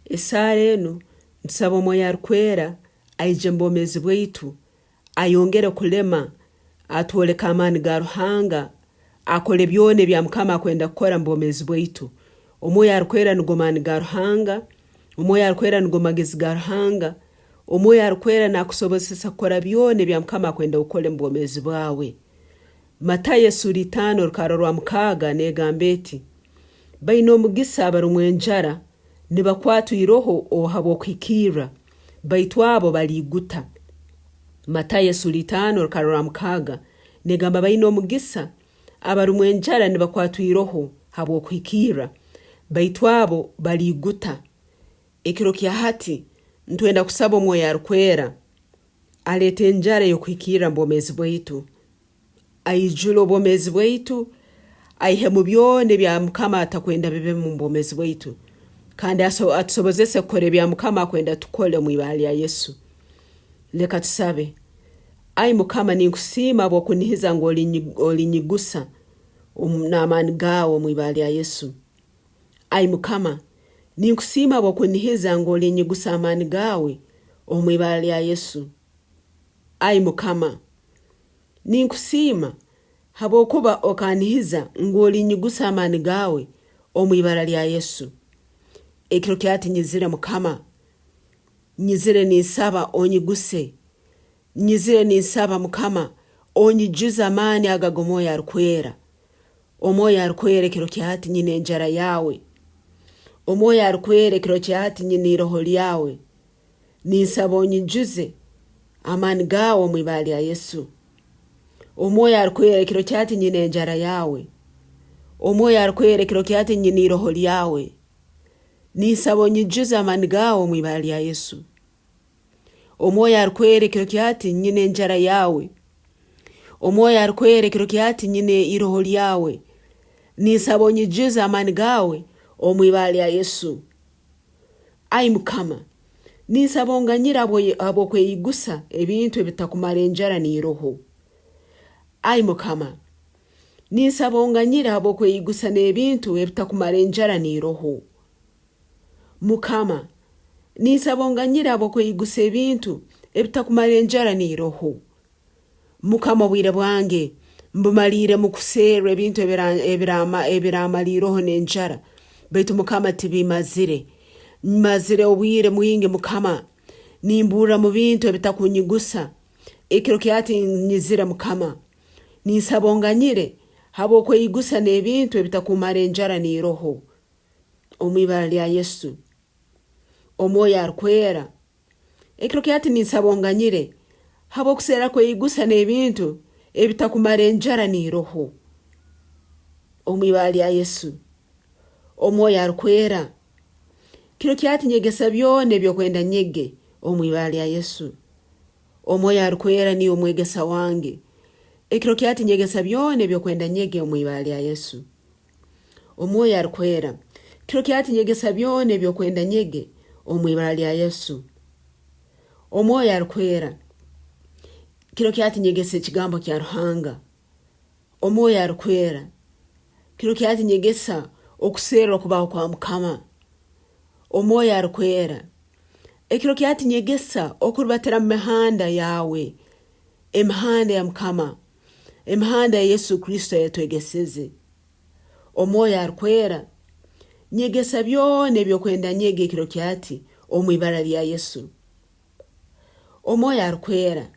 Esaara enu nitusaba Omwoyo Arukwera aije mu bwomeezi bwaitu, ayongere kulema, atwoleke amaani ga Ruhanga, akole byona ebya Mukama akwenda kukora mu bwomeezi bwaitu. Omwoyo Arukwera nugo maani ga Ruhanga, Omwoyo Arukwera nugo magezi ga Ruhanga, Omwoyo Arukwera nakusobozesa kukora byona ebya Mukama akwenda okole mu bwomeezi bwawe. Matayo esuura itaano orukarra rwa mukaaga negamba eti, Baine omugisa abarumwa enjara nibakwatwa iroho habw'okuhikirra, baitu abo baliiguta. Matayo esuura itaano orukarra rwa mukaaga negamba baine omugisa abarumwa enjara nibakwatwa iroho habw'okuhikirra, baitu abo baliiguta. Ekiro kya hati nitwenda kusaba Omwoyo Arukwera aleete enjara ey'okuhikirra mu bwomeezi bwaitu, aijule obwomeezi bwaitu, aihemu byona ebya Mukama atakwenda bibemu mu bwomeezi bwaitu, kandi atusobozese kukora ebya Mukama akwenda tukole omu ibara lya Yesu. Leka tusabe. Ai Mukama, ninkusiima habw'okunihiza ngu olinyigusa n'amaani gaawe omu ibara lya Yesu. Ai Mukama, ninkusiima habw'okunihiza ngu olinyigusa amaani gaawe omu ibara lya Yesu. Ai Mukama, ninkusiima habwokuba okanihiza ngu olinyigusa amaani gaawe omu ibara lya Yesu. Ekiro kyati nyizire Mukama, nyizire ninsaba onyiguse. Nyizire ninsaba Mukama onyijuze amaani ago ag'Omwoyo Arukwera. Omwoyo Arukwera ekiro kya hati nyine enjara yawe. Omwoyo Arukwera ekiro kya hati nyine iroho lyawe. Ninsaba onyijuze amaani gawe omu ibara lya Yesu. Omwoyo Arukwera ekiro kya hati nyine enjara yawe. Omwoyo Arukwera ekiro kya hati nyine iroho lyawe. Ninsaba onyijuze amaani gawe omu ibara lya Yesu. Omwoyo Arukwera ekiro kya hati nyine enjara yawe. Omwoyo Arukwera ekiro kya hati nyine iroho lyawe. Ninsaba onyijuze amaani gawe omu ibara lya Yesu. Ai Mukama, ninsaba onganyire habw'okweyigusa ebintu ebitakumara enjara n'iroho. Ai Mukama, ninsaba onganyire habw'okweyigusa n'ebintu ebitakumara enjara n'iroho. Mukama, ninsaba onganyire habw'okweyigusa ebintu ebitakumara enjara n'iroho. Mukama obwire bwange mbumaliire mu kuserra ebintu ebiramara iroho n'enjara, baitu Mukama tibimazire. Mazire obwire mwingi Mukama nimburra mu bintu ebitakunyigusa. Ekiro kya hati nyizire Mukama, ninsaba onganyire habw'okweyigusa n'ebintu ebitakumara enjara n'iroho. Omu ibara lya Yesu. Omwoyo Arukwera, ekiro kya hati ninsaba onganyire habw'okuserra kweyigusa n'ebintu ebitakumara enjara n'iroho. Omu ibara lya Yesu. Omwoyo Arukwera, kiro kya hati nyegesa byona eby'okwenda nyege omu ibara lya Yesu. Omwoyo Arukwera niiwe omwegesa wange. Ekiro kya hati nyegesa byona eby'okwenda nyege omu ibara lya Yesu. Omwoyo Arukwera, kiro kya hati nyegesa byona eby'okwenda nyege omu ibara lya Yesu. Omwoyo Arukwera, kiro kya hati nyegesa ekigambo kya Ruhanga. Omwoyo Arukwera, kiro kya hati nyegesa okuserra okubaho kwa Mukama. Omwoyo Arukwera, ekiro kya hati nyegesa okurubatira mu mihanda yawe, emihanda ya Mukama. Emihanda ya Yesu Kristo eyatwegeseze. Omwoyo Arukwera, nyegesa byona ebyokwenda nyege ekiro kya hati omu ibara lya Yesu. Omwoyo Arukwera,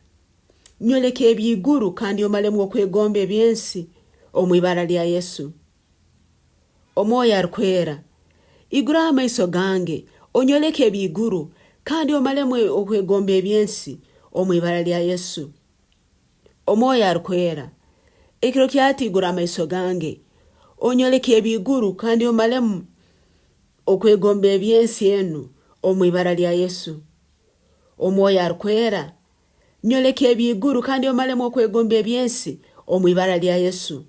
nyoleka ebyiguru kandi omalemu okwegomba ebyensi omu ibara lya Yesu. Omwoyo Arukwera, iguraho amaiso gange onyoleke ebyiguru kandi omalemu okwegomba ebyensi omu ibara lya Yesu. Omwoyo Arukwera, ekiro kya hati igura amaiso gange, onyoleke ebyiguru kandi omalemu okwegomba ebyensi enu omu ibara lya Yesu. Omwoyo Arukwera, nyoleka ebyiguru kandi omalemu okwegomba ebyensi omu ibara lya Yesu.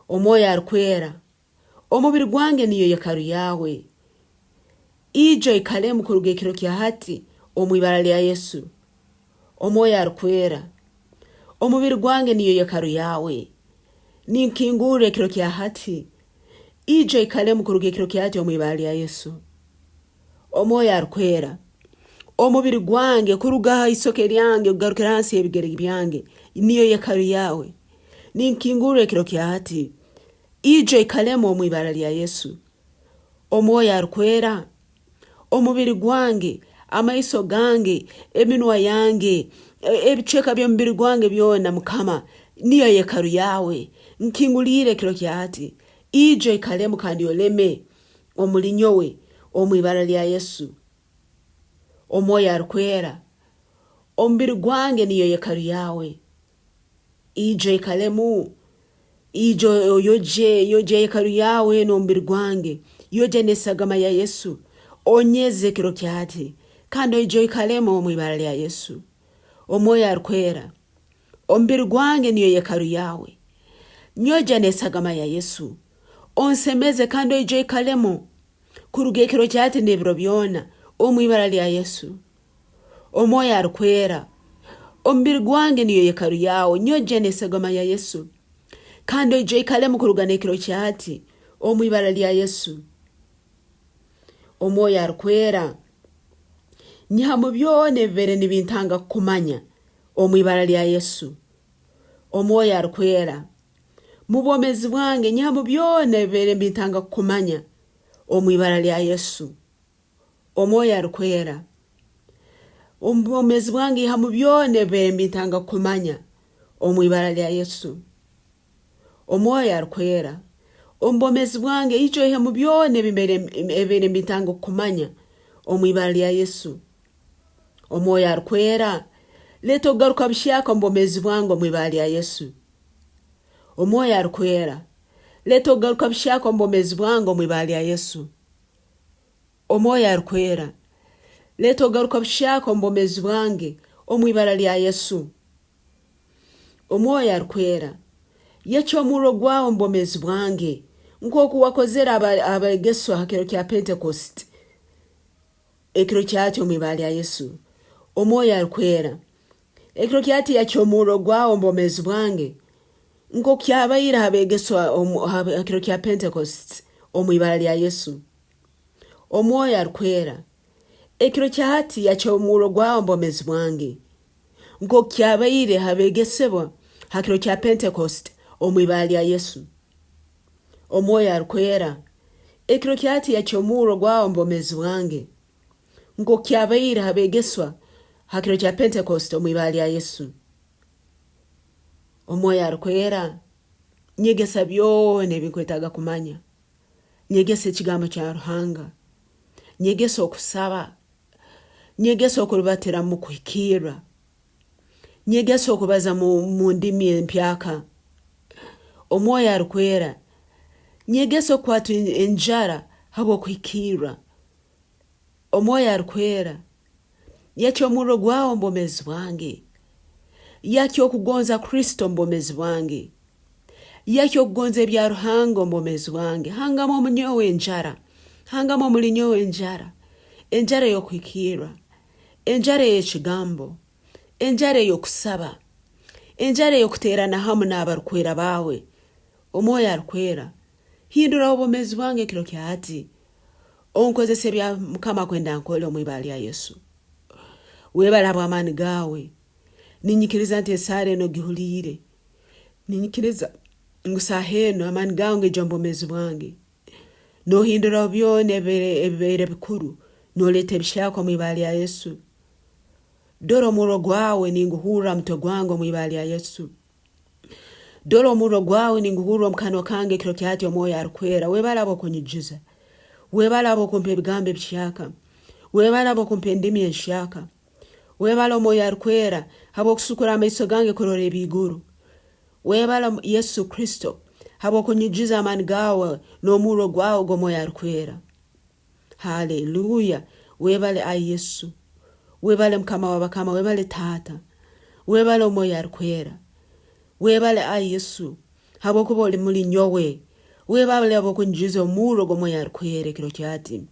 Omwoyo Arukwera, omubiri gwange niyo yekaru yawe. Ija oikalemu kuruga ekiro kya hati omu ibara lya Yesu. Omwoyo Arukwera, omubiri gwange niyo yekaru yawe. Ninkingurra ekiro kya hati. Ija oikalemu kuruga ekiro kya hati omu ibara lya Yesu. Omwoyo Arukwera, omubiri gwange kuruga ha isoke lyange kugarukira hansi y'ebigere byange niyo yekaru yawe. Ninkingurra ekiro kya hati. Ija oikalemu omu ibara lya Yesu. Omwoyo Arukwera, omubiri gwange, amaiso gange, eminwa yange, ebicweka by'omubiri gwange byona, Mukama, niyo yekaru yawe. Nkinguliire ekiro kya hati. Ija oikalemu kandi oleme omuli nyowe, omu ibara lya Yesu. Omwoyo Arukwera, omubiri gwange niyo yekaru yawe. Ija oikalemu, ija oyogye, yogya yekaru yawe enu omubiri gwange, yogya n'esagama ya Yesu, onyeze ekiro kya hati, kandi oije oikalemu omu ibara lya Yesu. Omwoyo Arukwera, omubiri gwange niyo yekaru yawe, nyogya n'esagama ya Yesu, onsemeze kandi oije oikalemu kuruga ekiro kya hati n'ebiro byona, omu ibara lya Yesu. Omwoyo Arukwera, omubiri gwange niyo yekaru yawe, nyogya n'esagama ya Yesu, kandi oije oikalemu kuruga n'ekiro kya hati, omu ibara lya Yesu. Omwoyo Arukwera, nyihamu byona ebibaire nibintanga kukumanya, omu ibara lya Yesu. Omwoyo Arukwera, mu bwomezi bwange nyihamu byona ebibaire nibintanga kukumanya, omu ibara lya Yesu. Omwoyo Arukwera, omu bwomezi bwange ihamu byona ebibaire nibintanga kukumanya, omu ibara lya Yesu. Omwoyo Arukwera, omu bwomezi bwange ija oihemu byona ebibaire nibintanga kukumanya, omu ibara lya Yesu. Omwoyo Arukwera, leeta okugaruka buhyaka omu bwomezi bwange omu ibara lya Yesu. Omwoyo Arukwera, leeta okugaruka buhyaka omu bwomezi bwange omu ibara lya Yesu. Omwoyo Arukwera, leeta ogaruka buhyaka omu bwomezi bwange omu ibara lya Yesu. Omwoyo Arukwera, yekya omurro gwawe omu bwomezi bwange nkooku wakozere abegeswa ha kiro kya Pentecost ekiro kyakyo omu ibara lya Yesu. Omwoyo Arukwera, ekiro kyati yakya omurro gwawe omu bwomezi bwange nkooku kyabaire ha begeswa ha kiro kya Pentecost omu ibara lya Yesu. Omwoyo Arukwera, ekiro kya hati yakya omurro gwawe omu bwomezi bwange nkooku kyabaire ha begesebwa ha kiro kya Pentecost omu ibara lya Yesu. Omwoyo Arukwera, ekiro kya hati yakya omurro gwawe omu bwomezi bwange nkooku kyabaire ha begeswa ha kiro kya Pentecost omu ibara lya Yesu. Omwoyo Arukwera, nyegesa byona ebinkwetaaga kumanya. Nyegesa Ekigambo kya Ruhanga. Nyegesa okusaba. Nyegesa okurubatira mu kuhikirra. Nyegesa okubaza mu ndimi empyaka. Omwoyo Arukwera, nyegesa okukwatwa enjara habw'okuhikirra. Omwoyo Arukwera, yakya omurro gwawe omu bwomeezi bwange. Yakya okugonza Kristo omu bwomeezi bwange. Yakya okugonza ebya Ruhanga omu bwomeezi bwange. Hangamu omu nyowe enjara. Hangamu omuli nyowe enjara. Enjara ey'okuhikirra. Enjara ey'ekigambo. Enjara ey'okusaba. Enjara ey'okuteerana hamu n'abarukwera baawe. Omwoyo Arukwera, hinduraho obwomeezi bwange ekiro kya hati. Onkozese ebya Mukama akwenda nkole omu ibara lya Yesu. Webale habw'amaani gaawe. Ninyikiriza nti esaara enu ogihuliire. Ninyikiriza ngu saaha enu amaani gaawe ngaija omu bwomeezi bwange. Nohinduraho byona ebibaire bikuru, noleeta ebihyaka omu ibara lya Yesu. Dora omurro gwawe ninguhurra ha mutwe gwange omu ibara lya Yesu. Dora omurro gwawe ninguhurra omu kanwa kange ekiro kya hati Omwoyo Arukwera. Webale habw'okunyijuza. Webale habw'okumpa ebigambo ebihyaka. Webale habw'okumpa endimi enhyaka. Webale Omwoyo Arukwera habw'okusukura amaiso gange kurora ebiiguru. Webale Yesu Kristo habw'okunyijuza amaani gawe n'omurro gwawe ogw'Omwoyo Arukwera. Haleluya! Webale ai Yesu. Webale Mukama w'abakama, webale Taata. Webale Omwoyo Arukwera. Webale ai Yesu habwokuba oli muli nyowe. Webale habw'okunyijuza omurro ogw'Omwoyo Arukwera ekiro kyati.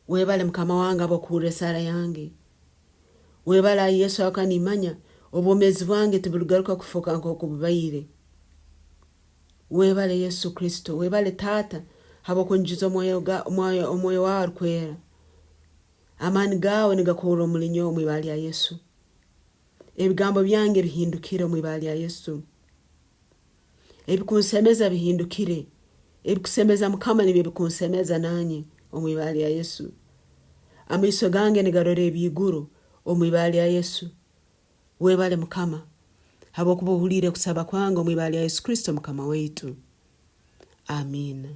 Webale Mukama wange habw'okuhurra esaara yange. Webale ai Yesu habwokuba nimanya obwomeezi bwange tibuligaruka kufoka nk'oku bubaire. Webale Yesu Kristo, webale Taata. Habw'okunyijuza Omwoyo waawe Arukwera. Amaani gaawe nigakorra omuli nyowe omu ibara lya Yesu. Ebigambo byange bihindukire omu ibara lya Yesu. Ebikunsemeza bihindukire. Ebikusemeza Mukama nibyo bikunsemeza nanye omu ibara lya Yesu. Amaiso gange nigarora eby'iguru omu ibara lya Yesu. Webale Mukama habwokuba ohuliire kusaba kwange omu ibara lya Yesu Kristo Mukama waitu. Amiina.